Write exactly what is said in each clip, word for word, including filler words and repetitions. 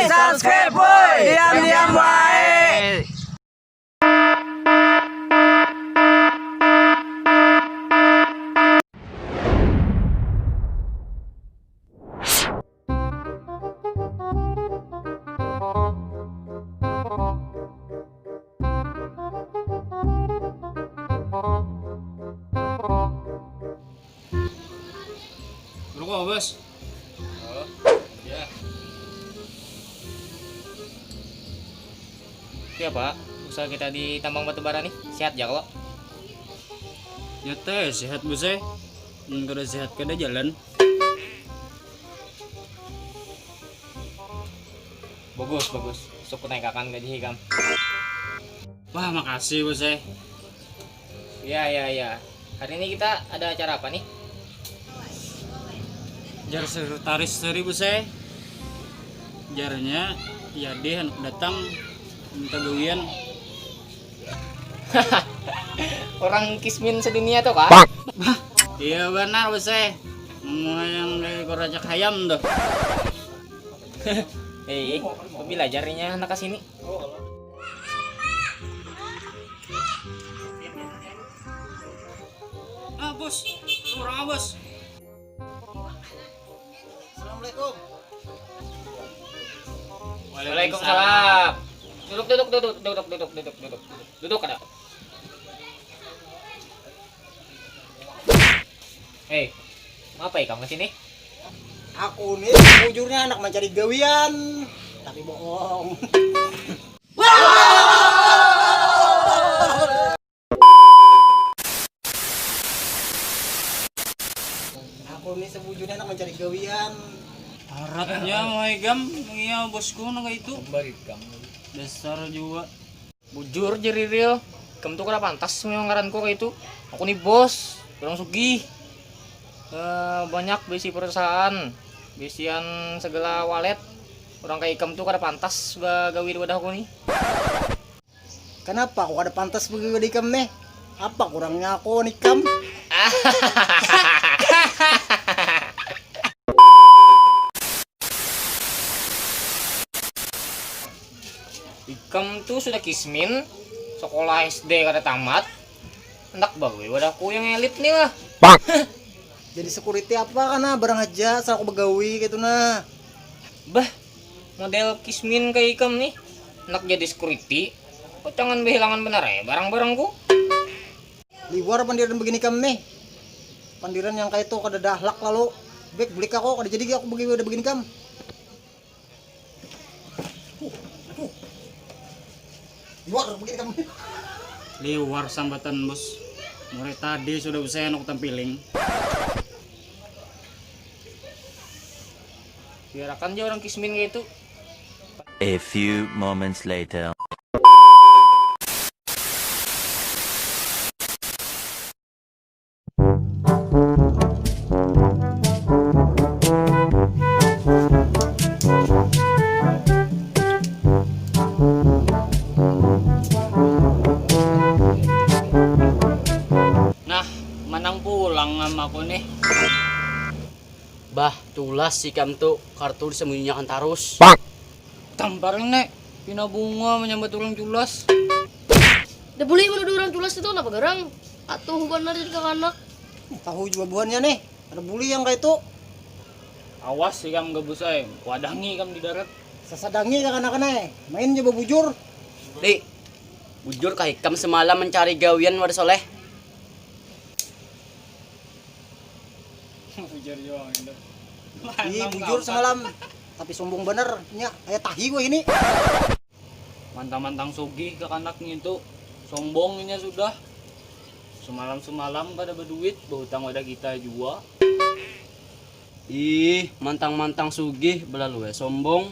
Subscribe, boy. Diam-diam, boy. Rokok, Bos. Oh, ya. Oke, Pak. Usaha kita di tambang batu bara nih, sehat ya, kok? Ya, teh, sehat, Bos, eh. Mun kada sehat, kada jalan. Bagus, bagus. Besok ku naikakan gaji ikam. Wah, makasih, Bos, eh. Iya, iya, iya. Hari ini kita ada acara apa nih? Jar sekretaris tadi, Bos, eh. Jarnya, ya deh, anak datang minta gawian. Orang kismin sedunia tuh, Kak. Iya, benar, Bos, eh. Mau yang dari korajak hayam tuh. Eh, eh, bila jarinya anak ke sini. Ah, Bos. Orang, Bos. Assalamualaikum. Waalaikumsalam. Duduk, duduk, duduk, duduk, duduk, duduk, duduk, duduk. Duduk, kada. Hei, ngapa ikam ke sini? Aku nih bujurnya anak mencari gawian, tapi bohong. Aku nih sebujurnya anak mencari gawian. Haratnya mau ikam, iya bosku nang itu. Dasar juga. Bujur, Jerry Real, ikam tuh kada pantas memang ngaranku kayak itu. Aku nih bos, orang sugih. Eh, banyak bisi perusahaan, bisian segala walet. Orang kayak ikam tuh kada pantas bagawi di wadahku nih. Kenapa aku kada pantas bagawi di ikam nih? Apa kurangnya aku nih ikam? Ikam tuh sudah kismin, sekolah S D kada tamat, hendak bagawi wadahku yang elit nih lah. Jadi security apa kana barang aja asal aku bagawi gitu nah. Bah, model kismin kayak ikam nih, hendak jadi security, kok jangan kehilangan benar ya barang-barangku. Liwar pandiran begini kam nih. Pandiran yang kayak itu kada ada akhlak lalu. Bek beli aku kada jadi aku bagi udah begini kam. Liwar begini kam. Liwar sambatan bos. Mulai tadi sudah usai aku tampiling. Biarakan aja orang kismin kayak itu. A few moments later. Nah, manang pulang am aku nih. Bah, culas ikam tu, kartu disembunyiakan tarus. Tampar nek, pina bunga menyambat orang culas. Dah boleh menuduh orang culas itu napa garang? Atuh banar jadi kakanak. Tahu jua buhannya nih. Ada bully yang kayak itu. Awas ikam gabus ai, wadangi ikam di darat. Sasadangi kakanak-kanak eh. Main coba bujur. Di, bujur kah ikam semalam mencari gawian wadah soleh? Bujur juga itu. Ih, bujur semalam. Tapi sombong bener. Nya, kayak tahi gue ini. Mantang-mantang sugih kakanak ngintu, sombong inya sudah. Semalam-semalam kada baduit, bahutang wadah kita jua. Ih, mantang-mantang sugih, belalue sombong.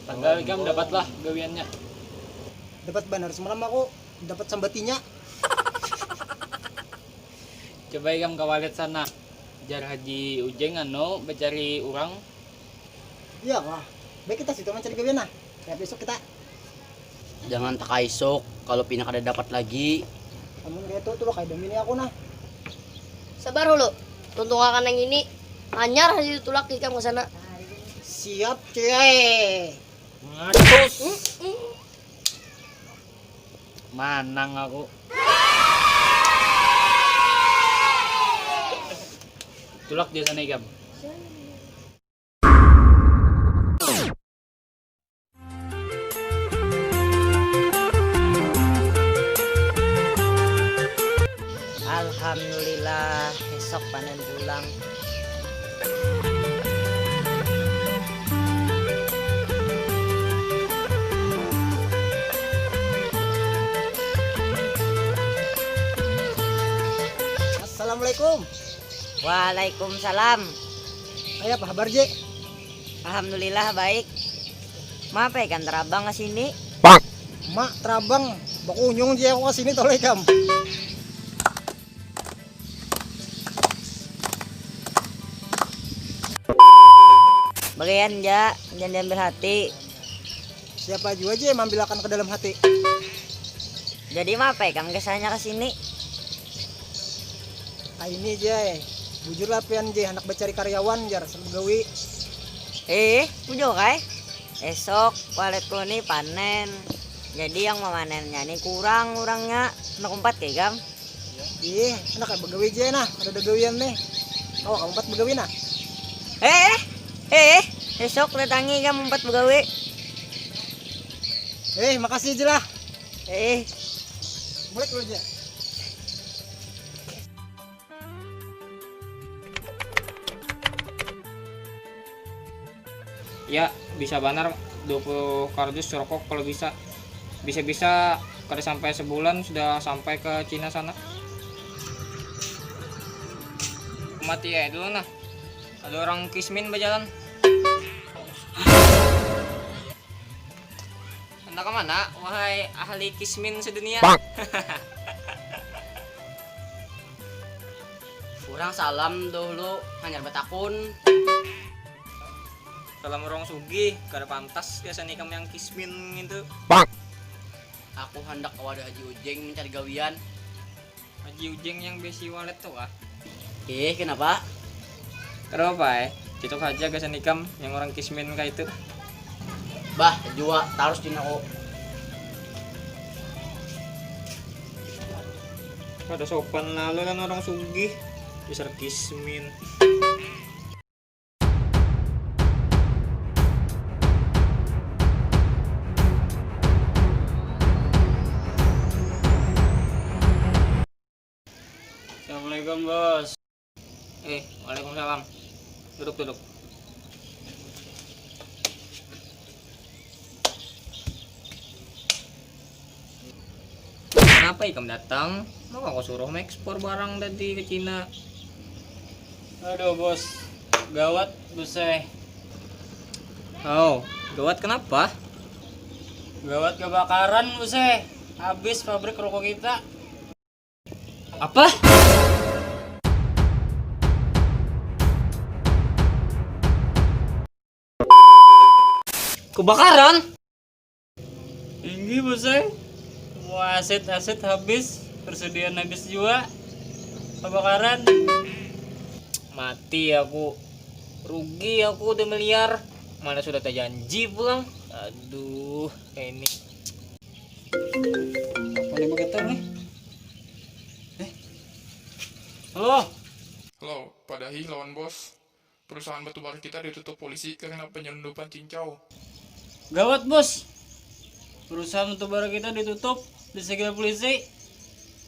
Padahal ikam dapatlah gawiannya. Dapat banar semalam aku dapat sambatinya. Coba ikam ke walet sana. Jar Haji Ujeng anu bacari urang. Iya kah? Baik kita situ mencari gawian nah. Ya besok kita. Jangan takaisuk kalau pina kada dapat lagi. Namun kayak itu tuh kayak domini aku nah. Sabar dulu. Tuntung akan yang ini anyar aja tulak ikam ke sana. Siap, cuy. Manang aku. Tulak dia sana ikam. Alhamdulillah, esok panen pulang. Assalamualaikum. Waalaikumsalam. Kaya apa habar, Je? Alhamdulillah, baik. Ma, apa ikam tarabang ka sini? Mak, tarabang bakunyung ja aku ka sini, tahu lah ikam. Bagian ja, jangan diambil hati. Siapa jua ja mambilakan ke dalam hati. Jadi, ma, apa ikam kisahnya ke sini? Ah, ini ja, eh. Bujur lah pian, je, handak bacari karyawan, jar, sambil gawi. Eh, bujur kai? Esok waletku ni panen. Jadi, yang memanennya ni kurang urangnya. Handak umpat kai ikam? Ih, handak ai bagawi ja nah, kada ada gawian nih. Awak umpat bagawi nah. Eh, eh, eh, esok datangi ikam umpat bagawi. Eh, makasih ja lah. Eh. Balik dulu ja. Ya, bisa banar dua puluh kardus rokok kalau bisa. Bisa-bisa kada sampai sebulan sudah sampai ke Cina sana. Mati ya dulu nah. Ada orang kismin berjalan. Anda ke mana, wahai ahli kismin sedunia? Kurang salam dahulu, hanyar batakun. Salam orang sugih, kada pantas biasa nikam yang kismin gitu. Aku handak ke wadah Haji Ujeng mencari gawian. Haji Ujeng yang besi walet tuh kah? Eh, kenapa? Kenapa eh? Cocok aja gasan ikam yang orang kismin kayak itu. Bah, jua tarus dina ko. Kada sopan lalu kan orang sugih, dasar kismin. Assalamualaikum, Bos. Eh, waalaikumsalam. Duduk, duduk. Kenapa ikam datang? Mau aku suruh mengekspor barang tadi ke Cina. Aduh, Bos. Gawat, Bos eh. Oh, gawat kenapa? Gawat kebakaran, Bos eh. Habis pabrik rokok kita. Apa? Kebakaran? Tinggi, Bos eh. Semua aset-aset habis, persediaan habis jua. Kebakaran. Mati aku. Rugi aku udah miliar. Mana sudah terjanji pulang. Aduh, kayak ini. Apa nih begetar nih? Eh. Halo. Halo, padahi lawan bos. Perusahaan batubara kita ditutup polisi karena penyelundupan cincau. Gawat, Bos. Perusahaan batubara kita ditutup, disegel polisi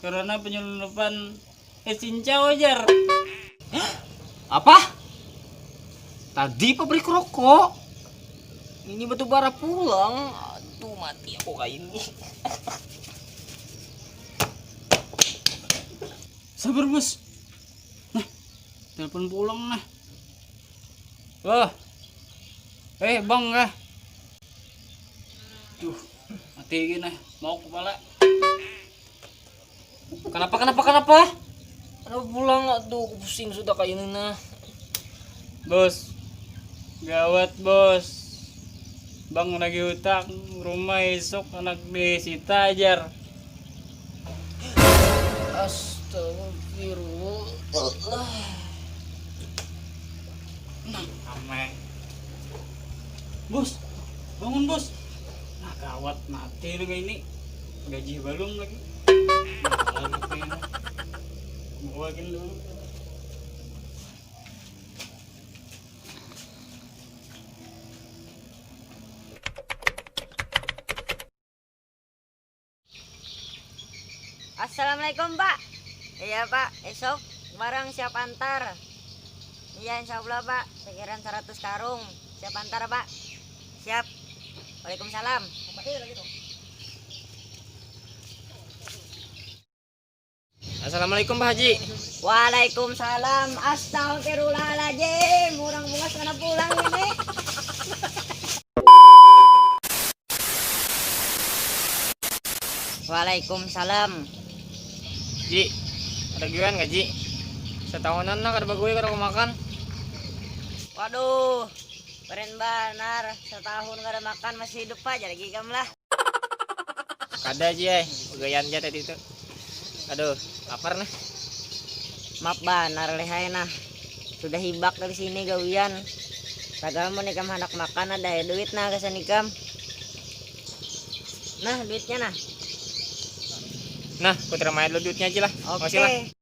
karena penyelundupan es cincau, jar. Hah? Apa? Tadi pabrik rokok. Ini batubara pulang. Aduh, mati aku kayak ini. Sabar, Bos. Nah, telepon pulang nah. Wah. Eh, Bang kah? Duh, mati lagi nah. Mau kepala. Kenapa, kenapa, kenapa? Aduh, pulang, aduh, aku pusing sudah kayak ini nah. Bos, gawat, Bos. Bang lagi utang rumah, esok anak disita ajar. Astagfirullah. Nah, ameh. Bos, bangun bos. Nah gawat, mati nang ini. Gaji balum lagi. Nah, lagi pengen. Bawa gin dulu. Assalamualaikum Pak. Iya Pak, esok barang siap antar. Iya insya Allah Pak, pikiran seratus karung siap antar Pak. Siap. Waalaikumsalam. Assalamualaikum Pak Haji. Waalaikumsalam. Astagfirullahaladzim. Orang bungas kena pulang ini. Waalaikumsalam. Ji, ada giran gak Ji? Setahunan lah kada bagawai, kada makan. Waduh, keren banar. Setahun kada makan masih hidup aja lagi kam lah. Kada Ji ay, pegawaian aja tadi itu. Aduh, lapar nah. Maaf banar lihai nah. Sudah hibak dari sini gawian. Tagal mun ikam handak makan ada ya duit nah gasan ikam. Nah duitnya nah. Nah, ku terima dulu duitnya Ji lah. Makasih lah. Oke.